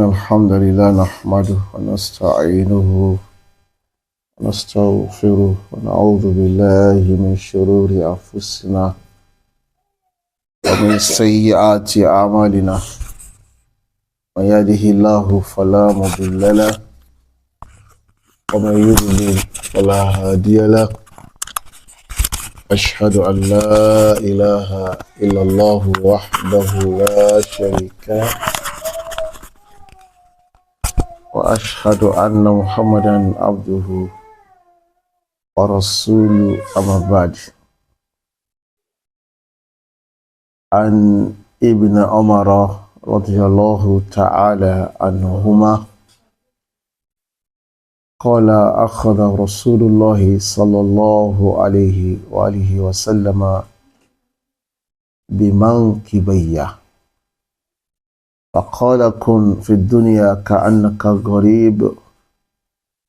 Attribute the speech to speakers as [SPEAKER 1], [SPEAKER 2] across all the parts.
[SPEAKER 1] الحمد لله نحمده ونستعينه ونستغفره ونعوذ بالله من شرور أنفسنا ومن سيئات أعمالنا. من يهده الله فلا مضل له ومن يضلل فلا هادي له. أشهد أن لا إله إلا الله وحده لا شريك له، وأشهد أن محمدا عبده ورسوله. أما بعد، عن ابن عمر رضي الله تعالى عنهما قال: أخذ رسول الله صلى الله عليه وآله وسلم بمنكبي فقال: كن في الدنيا كأنك غريب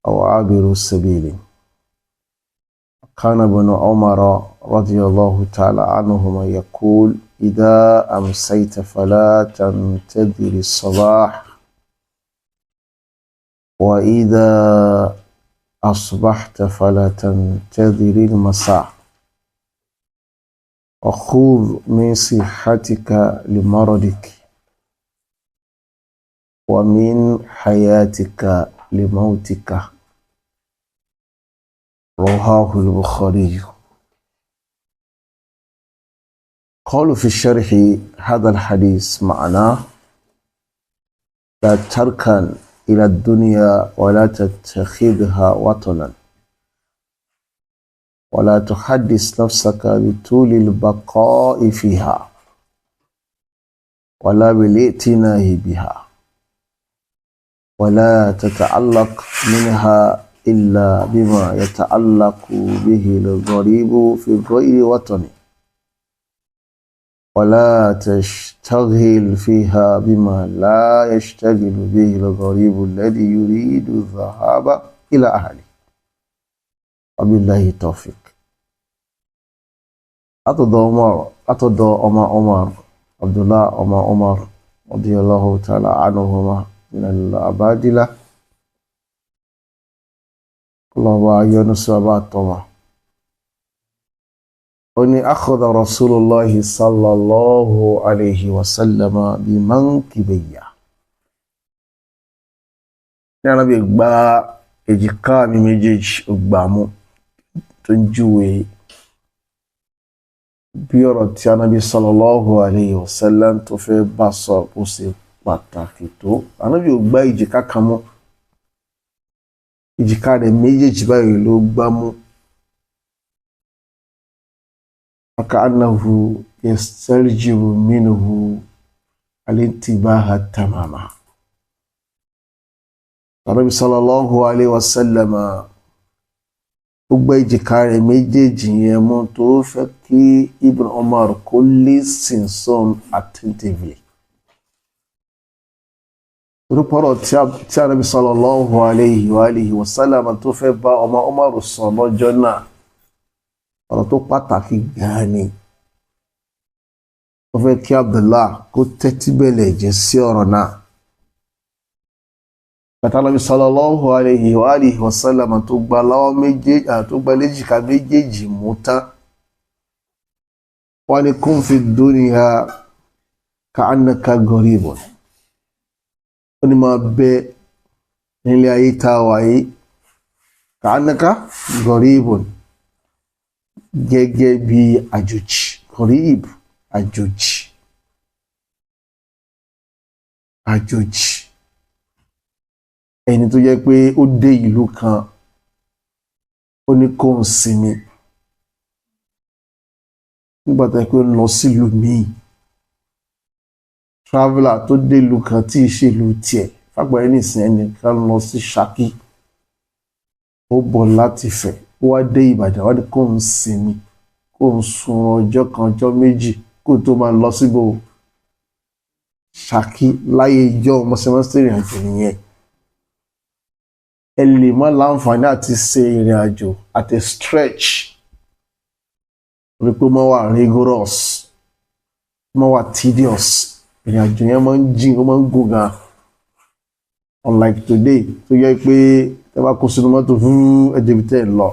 [SPEAKER 1] أو عابر السبيل. كان ابن عمر رضي الله تعالى عنهما يقول: إذا أمسيت فلا تنتظر الصباح، وإذا أصبحت فلا تنتظر المساء، وخذ من صحتك لمرضك، ومن حياتك لموتك. رواه البخاري. قالوا في الشرح: هذا الحديث معناه لا تركن إلى الدنيا ولا تتخذها وطنا، ولا تحدث نفسك بطول البقاء فيها ولا بالائتناء بها، ولا تتعلق منها إلا بما يتعلق به الغريب في غير وطنه، ولا تشتغل فيها بما لا يشتغل به الغريب الذي يريد الذهاب إلى أهله. وبالله التوفيق. Látọ̀dọ̀ Umar, látọ̀dọ̀ ọmọ Umar, Abdullah ọmọ Umar radiyallahu ta'ala anhuma min al-abadila, kọlọ́wọ́ ayọ́nu sí ọba àtọ́mà. Ó ní: akhadha rasulullahi sallallahu alayhi wa sallama bi mankibayya. Ní Ànábì gba èjìká mi méjèèjì, ó gbà mú, tó ń júwe bí ọ̀rọ̀ tí Ànábì sallallahu alayhi wa sallam tó fẹ́ bá sọ bó ṣe pàtàkì tó. Ànábì ò gbá èjìká kan mú, èjìká rẹ̀ méjèèjì báyìí ló gbá mú. فكأنه يسترجع منه الانتباه تماما. Ànábì sallallahu alayhi wa sallam ó gbá èjìká rẹ̀ méjèèjì yẹn mú, tó fẹ́ kí Ibn Umar kó listen some attentively. Orúkọ̀rọ̀ tí Ànábì sallallahu alayhi wa alihi wa sallam tó fẹ́ bá ọmọ Umar sọ lọ́jọ́ náà, ọ̀rọ̀ tó pàtàkì gan-an ni. Ó fẹ́ kí Abdullah kó tẹ́tí bẹ̀lẹ̀ jẹ́ sí ọ̀rọ̀ náà. Bàtà Ànábì sallallahu alayhi wa alihi wa sallam tó gba lọ́wọ́ méjèèjì, tó gba léjìká méjèèjì mú tán, wọ́n ní: kun fi dunya ka'annaka gharibun. Ó ní máa bẹ nílé ayé tá a wà yìí, ka'annaka gharibun, gẹ́gẹ́ bí àjòjì. Gharib, àjòjì, àjòjì, ẹni tó jẹ́ pé ó dé ìlú kan, ó ní kó ń sinmi nígbà tó yẹ pé ó ń lọ sílùú míì. Traveller tó dé ìlú kan tí ì ṣe ìlú tiẹ̀. Fàpẹẹrẹ nìsín, ẹnìkan lọ sí Ṣakí, ó bọ̀ láti Ifẹ̀, ó wá dé Ìbàdàn, wá ní kó ń sinmi, kó ń sun ọjọ́ kan, ọjọ́ méjì, kó tó máa lọ síbò Ṣakí. Láyé ìjọ mọ̀sẹ̀mọ́sẹ̀, ìrìn àjò nìyẹn. Ẹ lè má láǹfààní àti ṣe ìrìn àjò at a stretch, rí pé ó máa wà rigorous, ó máa wà tedious. Ìrìn àjò yẹn máa ń jìn, ó máa ń gùn gan. Unlike today tó yẹ pé tẹ́ bá kó sínú mọ́tò fún ẹ̀dẹ̀bí tẹ́ ẹ̀ lọ.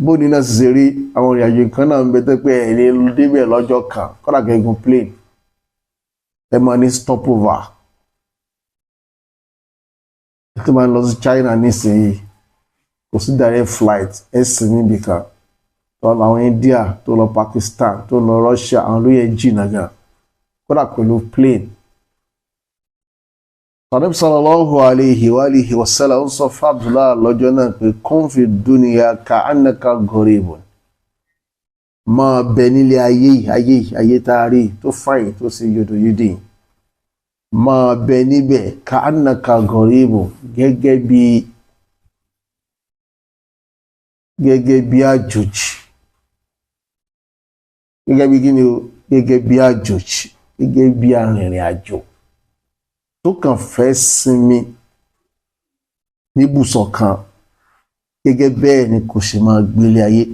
[SPEAKER 1] Bóni náà sì ṣe rí, àwọn ìrìn àjò kan náà ń bẹ tẹ́ pé ẹ̀ lè débẹ̀ lọ́jọ́ kan, kọ́dà kẹ́gun plane, ẹ máa ní stopover. Ẹ tó máa ń lọ sí China nísìnyí, kò sí direct flight, ẹ sì níbì kan tó lọ àwọn India, tó lọ Pakistan, tó lọ Russia, àwọn ló yẹ jìnnà gan, kódà pẹ̀lú plane. Ànábì sallallahu alayhi wa alihi wa sallam ń sọ fún Abdullah lọ́jọ́ náà pé kun fi dunya ka'annaka gharibun, máa bẹ nílé ayé yìí, ayé yìí, ayé tá a rí tó fàyè tó sì yòdòyòdì, máa bẹ níbẹ̀ ka'annaka gharibun, gẹ́gẹ́ bí àjòjì, gẹ́gẹ́ bí kíni o, gẹ́gẹ́ bí àjòjì, gẹ́gẹ́ bí arìnrìn àjò tó kàn fẹ́ sinmi níbùsọ̀ kan, gẹ́gẹ́ bẹ́ẹ̀ ni kò ṣe máa gbélé ayé.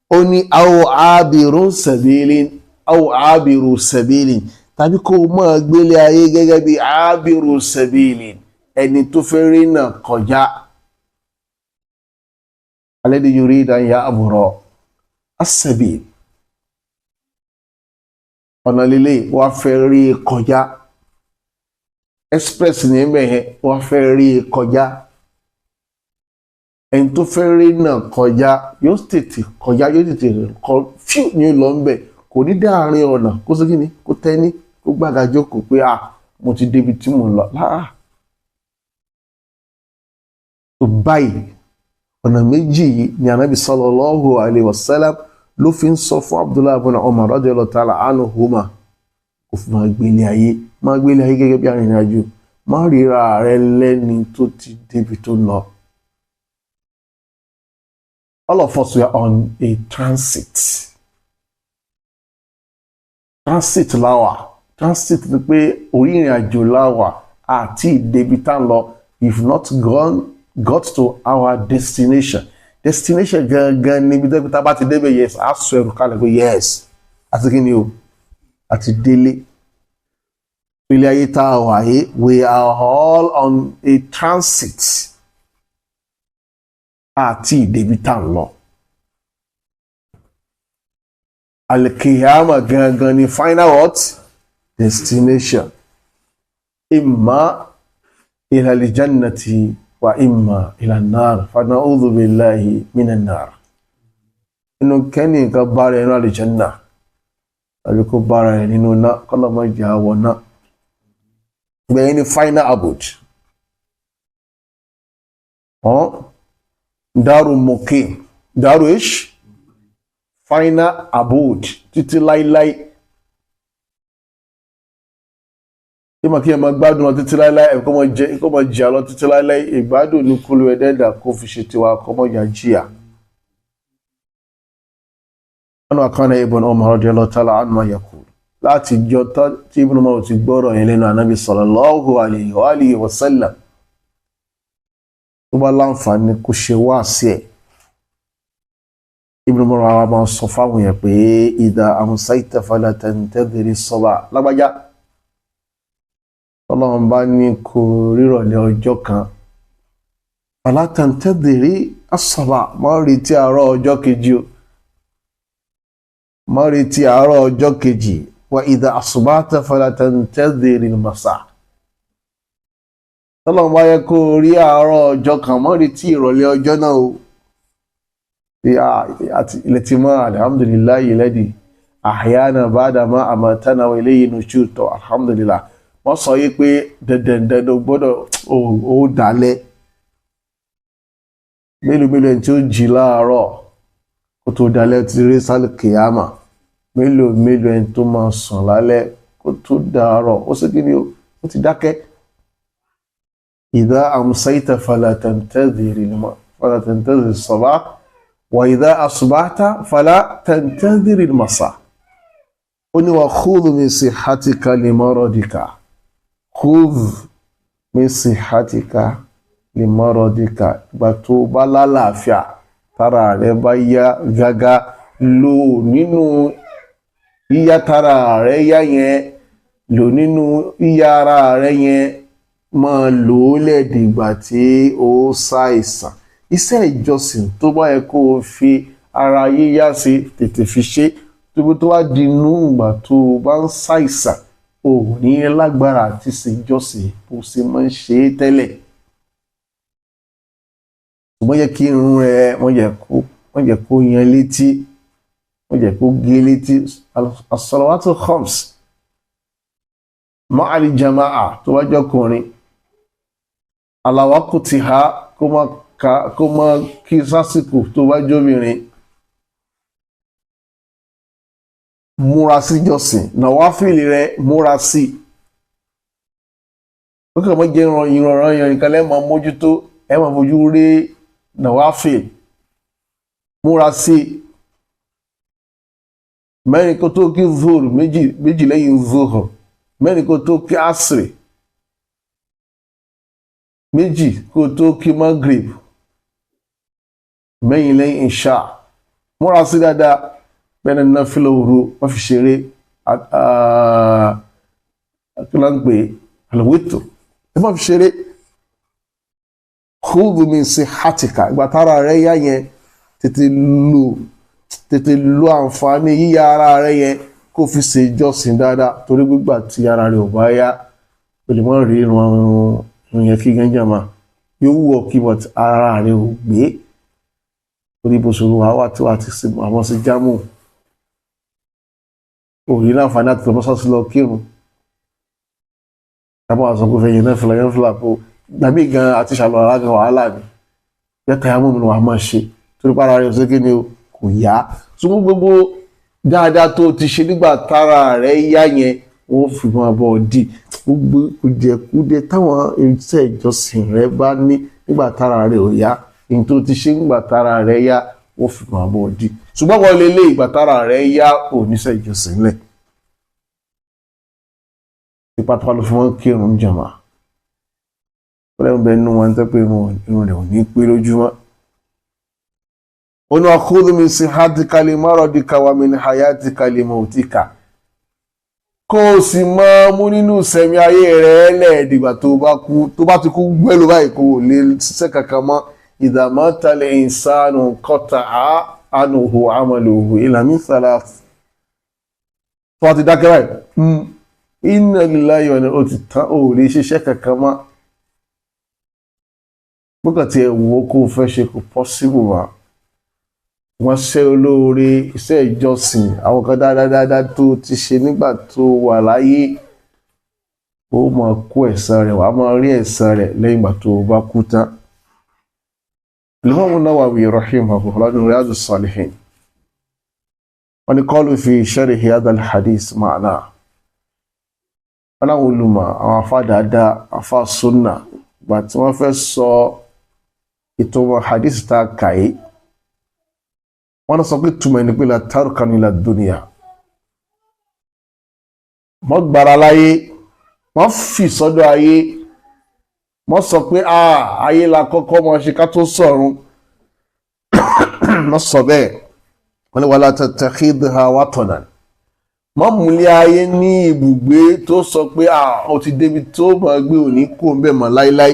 [SPEAKER 1] Ó ní aw abiru sabilin, aw abiru sabilin, tàbí kó o máa gbélé ayé gẹ́gẹ́ bí abiru sabilin, ẹni tó fẹ́ rí náà kọjá, alladhi yurid an ya'bura as-sabil, ọ̀nà lílé wàá fẹ́ rí kọjá, express ní ẹ̀mẹ̀ yẹn, wàá fẹ́ rí kọjá. Ẹni tó fẹ́ rí náà kọjá yóò tètè kọjá, yóò tètè kọ fíù ní lọ ń bẹ̀, kò ní dé àárín ọ̀nà kó sí kíni, kó tẹ́ní, kó gbàgà jókòó pé à mo ti débi tí mo ń lọ láà. Tó báyìí, ọ̀nà méjì yìí ni Ànábì sallallahu alayhi wa sallam ló fi ń sọ fún Abdullahi ibn Umar radiyallahu ta'ala anhuma kò fi máa gbélé ayé, máa gbélé ayé gẹ́gẹ́ bí arìnrìn àjò, má ríra rẹ lẹ́ni tó ti débi tó lọ. All of us were on a transit. Transit láwà. Transit ni pé orí ìrìn àjò láwà àti ìdébi tá ń lọ. We've not gone got to our destination. Destination gangan níbi tó tá bá ti débẹ̀, yes, á sọ ẹrù kalẹ̀ pé yes, àti kí ni o, àti délé. Ilé ayé tá a wà yìí, we are all on a transit, àti ìdébi tá ń lọ. Alikiyama gangan ni final what? Destination. Imma ila aljannati wa imma ila nar, fa na'udhu billahi minan nar. Inú kẹ́ni nǹkan bára ẹnu àlìjánà tàbí kó bára ẹ̀ nínú iná, kọ́lọ́mọ ìjà wọ̀ náà. Gbẹ̀yìn ni final abode. Ọ́n daru mukim, daru ish, final abode títí láíláí. Kí máa kí ẹ máa gbádùn lọ títí láíláí, ẹ kó máa jẹ, kó máa jìyà lọ títí láíláí. Ìgbádùn ní kúlù ẹdẹ́dà kó fi ṣe tiwa, kó máa yà jìyà. Wọn kàn Ibn Umar radiyallahu ta'ala anhu yaqul, láti jọ tí Ibn Umar ti gbọ́rọ̀ yẹn lẹ́nu Ànábì sallallahu alayhi wa alihi wa sallam, tó bá láǹfààní kó ṣe wá sí ẹ̀, Ibn Umar wa máa sọ fáwọn yẹn pé idha amsayta fala tantadhiri as-sabah. Lágbájá, tọ́lọ́run bá ní kó rírọ̀lẹ́ ọjọ́ kan, fala tantadhiri as-sabah, má retí àárọ̀ ọjọ́ kejì o, má retí àárọ̀ ọjọ́ kejì. Wa idha asbahta fala tantadhiri al-masa, tọ́lọ́run bá yẹ kó rí àárọ̀ ọjọ́ kan, má retí ìrọ̀lẹ́ ọjọ́ náà o. Àti ilẹ̀ tí mọ́, alhamdulillahi alladhi ahyana ba'da ma amatana wa ilayhi nushur. Tọ́ alhamdulillah, wọ́n sọ yí pé dandandandan gbọ́dọ̀ ó dalẹ̀. Mélòó mélòó ẹni tí ó jí láàárọ̀ kó tó dalẹ̀ ti rí sálì kìyàmà, mélòó mélòó ẹni tó máa sùn lálẹ́ kó tó dàárọ̀ ó sì kí ni ó ti dákẹ́. Idha amsayta fala tantadhir as-sabah wa idha asbahta fala tantadhir al-masa. Ó ní wa khudh min sihhatika limaradika, khudh min sihhatika limaradika. Ìgbà tó bá lálàáfíà, tára rẹ bá yá gágá, lò nínú yíyá tára rẹ yá yẹn, lò nínú yíyá ara rẹ yẹn. Máa lò ó lẹ́ẹ̀dìgbà tí ó ṣàìsàn. Iṣẹ́ ìjọsìn tó bá yẹ kó o fi ara yíyá sí, tètè fi ṣe, tó wá di inú ìgbà tó o bá ń ṣàìsàn, o ò ní lágbára àti ṣe ìjọsìn bó ṣe máa ń ṣe é tẹ́lẹ̀. Ṣùgbọ́n yẹ kí irun rẹ wọ́n jẹ́ kó yan létí, wọ́n jẹ́ kó gé létí. As-salawatu khams ma'al jama'a tó bá jọkùnrin, alawakutiha, kó má kí sásìkò tó bá jóbìnrin. Múra sí jọ́sìn, nàwáfìlì rẹ múra sí. Ó kàn mọ́ jẹ́ ìrànràn yẹn nìkan lẹ́ẹ̀ máa mójútó, ẹ máa fojú rí nàwáfìlì. Múra sí mẹ́rin kó tó kí zuhur, méjì méjì lẹ́yìn zuhur, mẹ́rin kó tó kí asri, méjì kó tó kí magrib, mẹ́yìn lẹ́yìn ìṣá. Múra sí dáadáa. Bẹ́ẹ̀ ni náfìlà òru, wọ́n fi ṣeré, kí ló ń pè àlùwítò, ẹ má fi ṣeré. Khudh min sihatika, ìgbà tára rẹ yá yẹn, tètè lo àǹfààní yíyá ara rẹ yẹn kó fi ṣe ìjọsìn dáadáa, torí gbígbà tí ara rẹ ò bá yá, o lè má rí irun yẹn kí gánjà máa yóò wù ọ́ kí, but ara rẹ ò gbé orí ibùsùn wà wà tí wà ti ṣe àwọn sí jámù, òrí láǹfààní àti lọ́mọ́sásí lọ kírun. Tábà wà sọ pé fẹ́ yẹn náà fìlà yẹn fìlà kó gbàmí gan àti ṣàlọ́ ara gan wàhálà ni. Yẹ́ta ya mọ́mí ni wàá máa ṣe, torí pé ara rẹ̀ ṣe kí ni o, kò yá. Ṣùgbọ́n gbogbo dáadáa tó ti ṣe nígbà tára rẹ̀ yá yẹn, wọ́n fi máa bọ̀ di gbogbo kùdìẹ̀kudiẹ táwọn iṣẹ́ ìjọsìn rẹ̀ bá ní nígbà tára rẹ̀ ò yá, ní tó ti ṣe nígbà tára rẹ̀ yá, wọ́n fi máa bọ̀ di. Ṣùgbọ́n wọ́n lè lé ìgbà tára rẹ̀ yá, ò níṣẹ́ ìjọsìn lẹ̀. Ipa tó wà ló fi wọ́n kírun jàmá, ó lẹ́nu bẹ́ẹ̀ nínú wọn tẹ́ pé irun rẹ̀ ò ní pé lójúmọ́. Ó ní khudh min sihatika li maradika wa min hayatika li mautika, kó o sì máa mú nínú sẹ̀mí ayé rẹ̀ lẹ́ẹ̀dìgbà tó bá kú, tó bá ti kú gbẹ́lú báyìí, kó o lè ṣiṣẹ́ kankan mọ́. Idha mata al-insanu qata'a anhu amaluhu illa min thalath. Tó bá ti dákẹ́ báyìí, inna lillahi wa inna, ó ti tán, ó lè ṣiṣẹ́ kankan mọ́. Gbọ́kàn tí ẹ wò ó kó o fẹ́ ṣe, kò possible wa. Wọ́n ṣe olóore, iṣẹ́ ìjọsìn, àwọn kan dáadáa tó ti ṣe nígbà tó wà láyé, ó máa kó ẹ̀san rẹ̀, wàá máa rí ẹ̀san rẹ̀ lẹ́yìn ìgbà tó bá kú tán. Imam Nawawi rahimahullah nínú Riyadus Salihin, wọ́n ní qalu fi sharhi hadha al-hadith ma'na. Wọ́n láwọn olùmọ̀, àwọn afá dáadáa, afá sunna, gbà tí wọ́n fẹ́ sọ ìtumọ̀ hadith tá a kà yìí, wọ́n sọ pé túmọ̀ ẹni pé la tarkanu ila dunya, mọ́ gbára láyé, mọ́ fi sọ́dọ̀ ayé, mọ́ sọ pé ayé la kọ́kọ́ mọ́ ṣe ká tó sọ̀run, mọ́ sọ bẹ́ẹ̀. Wọ́n ní wala tattakhidha watanan, mọ́ múlẹ̀ ayé ní ibùgbé tó sọ pé ó ti débi tó mọ̀ gbé, òní kó ń bẹ̀ mọ́ láíláí.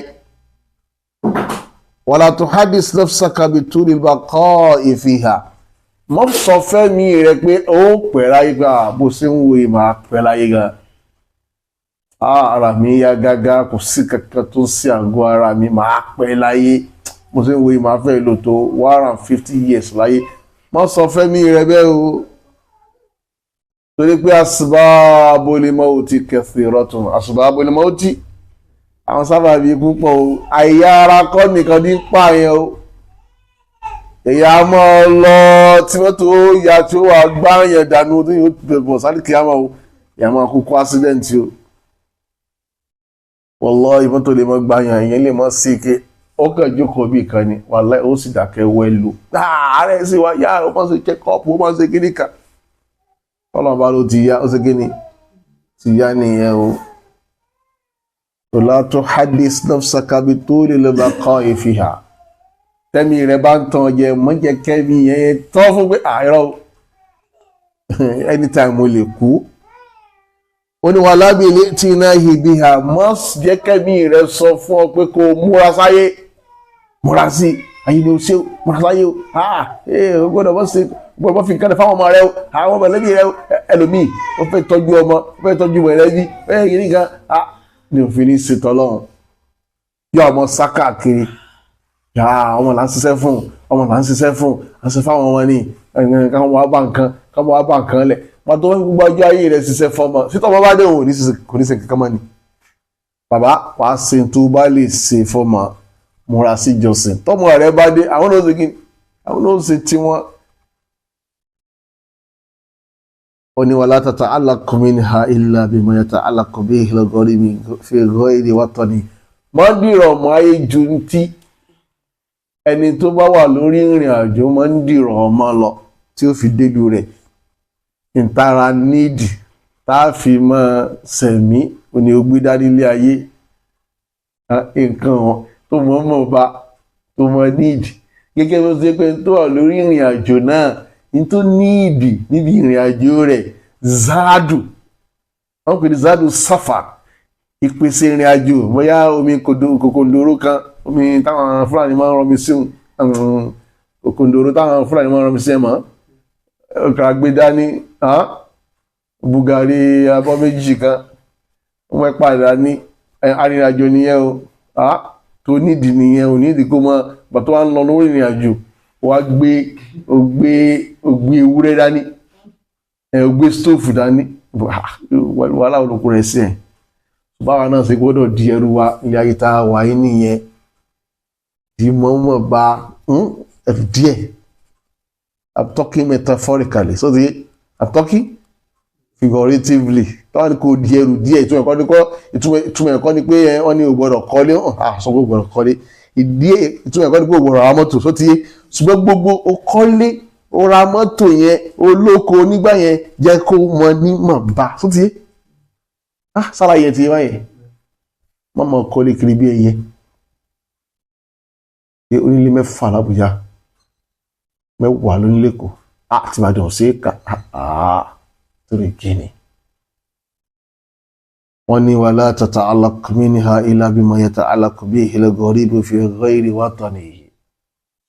[SPEAKER 1] Wala tuhadis nafsaka bitulil baqa'i fiha, mọ́ sọ fẹ́mi rẹ pé ó pẹ́ láyé gbà, bó ṣe ń wo ìmọ̀ àpẹ́ láyé gan, ara mi yá gágá, kò sí kankan tó ń sí àgọ́ ara mi, máa pẹ́ láyé, bó ṣe ń wo ìmọ̀ àfẹ́ lò tó 150 years láyé. Mọ́ sọ fẹ́mi rẹ bẹ́ẹ̀ o, torí pé asbabul mauti kathiratun, asbabul mauti, àwọn sábàbí púpọ̀ o. Àìyá ara kọ́ nìkan ní pààyàn o. Èyí á mọ́ lọ tí mọ́tò ya tí ó wà gbáyàn dànù tó yóò bọ̀ sáré kíámà o, ìyá máa kú kó accident o. Wallahi, mọ́tò lè mọ́ gbáyàn, èèyàn lè mọ́ sí ike, ó kàn jókòó bí kan ni, wallahi, ó sì dákẹ́ wẹ́lú ààrẹ sì wá yá, ó máa ṣe check up, ó máa ṣe kíní kan, ọlọ́run bá ló ti yá, ó ṣe kíní ti yá nìyẹn o. La tuhaddis nafsaka bitulil baqa'i fiha, tẹ́mi rẹ̀ bá ń tan jẹ, mọ́jẹ kẹ́mi yẹn tọ́ fún pé àìrọ́, anytime mo lè kú. Ó ní wà lábìlì tí iná ibi hà mọ́, jẹ́ kẹ́mi rẹ sọ fún ọ pé kó o múra sáyé, múra sí ayé ni o ṣe o, múra sáyé o. Ee, o gbọ́dọ̀ bọ́ ṣe, gbọ́dọ̀ bọ́ fi nǹkan lẹ̀ fáwọn ọmọ rẹ o, àwọn mọ̀lẹ́bí rẹ o. Ẹlòmíì ó fẹ́ tọ́jú ọmọ, ó fẹ́ tọ́jú mọ̀lẹ́bí, ó fẹ́ yìí nìkan ní òfin ní ṣètò Ọlọ́run, yóò ọmọ sá káàkiri. Yàrá ọmọ là ń ṣiṣẹ́ fún, ọmọ là ń ṣiṣẹ́ fún, à ń ṣe fáwọn ọmọ ní káwọn wá bá nǹkan, káwọn wá bá nǹkan lẹ̀. Wọn tó gbogbo ọjọ́ ayé rẹ̀ ṣiṣẹ́ fọmọ sítọ́ ọmọ bá dé, òun kò ní ṣe kankan mọ́ ni. Bàbá, wàá ṣe tó bá lè ṣe fọmọ, múra sí ìjọsìn. Tọmọ rẹ bá dé, àwọn náà ṣe kí àwọn náà ṣe tiwọn. Ó ní wala tata'allaqu minha illa bima yata'allaqu bihi al-gharib fi ghayri watani. Mọ́ dìrọ̀ mọ́ ayé ju ti ẹni tó bá wà lórí ìrìn àjò máa ń dìrọ̀ ọmọ lọ tí ó fi délu rẹ̀. Ìtara nídìí tá a fi mọ́ sẹ̀mí òní ó gbé dání ilé ayé, nǹkan tó mọ̀ mọ̀ bá tó mọ̀ nídìí, gẹ́gẹ́ bó ṣe pé tó wà lórí ìrìn àjò náà ní tó nídìí níbi ìrìn àjò rẹ̀, záàdù wọ́n pè ní záàdù sáfà, ìpèsè ìrìn àjò, bóyá omi kòkòndòrò kan, omi táwọn Fúlàní máa ń rọmi sí, kòkòndòrò táwọn Fúlàní máa ń rọmi sí, ẹ̀ mọ́ ọkà gbé dání, bugari abọ́ méjì kan, wọ́n padà ní arìnrìnàjò nìyẹn o, tó nídìí nìyẹn o, nídìí kó mọ bàtọ́ wa ń lọ lórí ìrìn àjò, wàá gbé o gbé o gbé ewúrẹ́ dání, o gbé stóòfù dání, wàhálà olùkú rẹ̀ sí ẹ̀. Báwa náà ṣe gbọ́dọ̀ di ẹrú wa ilé ayé tá a wà yín nìyẹn, di mọ̀ọ́mọ̀ bá ẹ̀rù díẹ̀. I'm talking metaphorically, so I'm talking figuratively. Táwọn ni kò di ẹrù díẹ̀, ìtumọ̀ ẹ̀kọ́ ni kọ́, ìtumọ̀ ẹ̀kọ́ ni pé wọ́n ní o gbọ́dọ̀ kọ́lé, sọ pé o gbọ́dọ̀ kọ́lé. Ìdí ìtumọ̀ ẹ̀kọ́ ni pé o gbọ́dọ̀ ra mọ́tò, so ti yé. Ṣùgbọ́n gbogbo o kọ́lé, o ra mọ́tò yẹn, o lóko nígbà yẹn, jẹ́ kó mọ nímọ̀ bá, so ti yé. Sára yẹn ti yé báyẹn, má mọ̀ kọ́lé kiri bí ẹyẹ onílé 6 l'Ábùjá, 10 lónílé kò àti Ìbàdàn sí ká torí kíni. Wọ́n ní wala tata'allaq minha illa bima yata'allaqu bihi al-gharibu fi ghayri watanihi.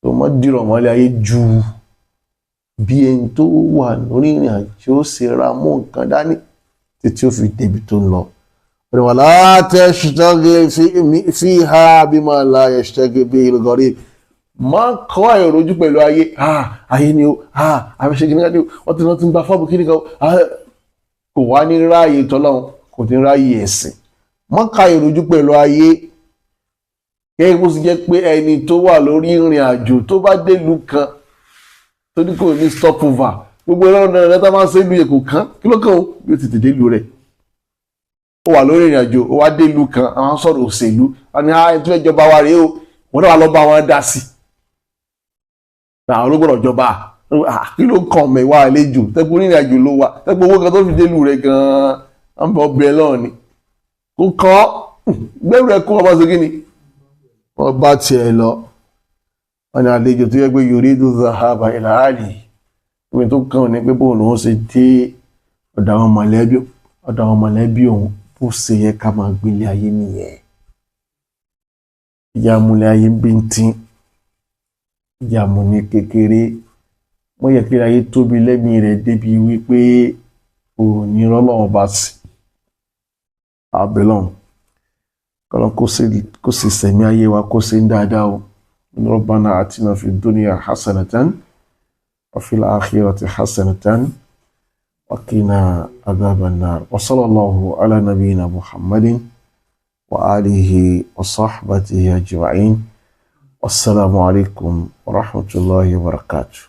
[SPEAKER 1] Tó mọ́ dìrọ̀ mọ́lẹ̀ ayé ju bí ẹni tó wà lórí ìrìn àjò ṣe ra mú nǹkan dání títí ó fi débi tó ń lọ. Wala tashtagil fiha bima la yashtagil bihi al-gharib. Má kọ́ àìrójú pẹ̀lú ayé. Ayé ni ó, àfẹsẹ̀ kìnìkan ni ó, wọ́n ti lọ ti ń gba fọ́ọ̀mù kìnìkan, kò wá ní ráàyè tọ́lọ́run, kò ní ráàyè ẹ̀sìn. Má ka àìrójú pẹ̀lú ayé, gẹ́gẹ́ bó sì jẹ́ pé ẹni tó wà lórí ìrìn àjò tó bá délùú kan tó ní kò ní stopover, gbogbo ẹ̀rọ náà tó máa ń ṣe ìlú yẹn kò kán kí ló kàn ó bí ó ti tètè délùú rẹ̀. Ó wà lórí ìrìn àjò, ó wá délùú kan, àwọn sọ̀rọ̀ òṣèlú, wọn ni ẹni tó fẹ́ jọba wa rèé o, wọn náà wà lọ bá wọn dá sí i, àwọn ló gbọ́dọ̀ jọba. Kí ló kàn mẹ́wàá àlejò tẹ́gbọ́n onírìn àjò ló wà, tẹ́gbọ́n owó kan tó fi délùú rẹ̀ gan-an ń bọ̀ bẹ́ẹ̀ lọ́ọ̀ ni kò kàn gbẹ́rù ẹ̀ kó ọmọ sí kí ni wọ́n bá tiẹ̀ lọ. Wọ́n ní àlejò tó yẹ pé yuridu dhahaba ila ahli, ìwé tó kàn ní pé bóun lòun ṣe dé ọ̀dọ̀ àwọn mọ̀lẹ́bí, ọ̀dọ̀ àwọn mọ̀lẹ́bí òun. Bó ṣe yẹ ká máa gbélé ayé nìyẹn. Ìyá múlẹ̀ ayé bíntín, ìyá mú ní kékeré, wọ́n yẹ kí ayé tóbi lẹ́mìí rẹ̀ débi wípé òní rọ́lọ́wọ́ bá sí abẹ́lọ́n kọ́lọ́n kó sì sẹ̀mí ayé wa, kó sì ń dáadáa o. Rabbana atina fid dunya hasanatan wa fil akhirati hasanatan wa qina adhaban nar. Wa sallallahu ala nabiyyina Muhammadin wa alihi wa sahbihi ajma'in. Wassalamu alaikum wa rahmatullahi wa barakatuh.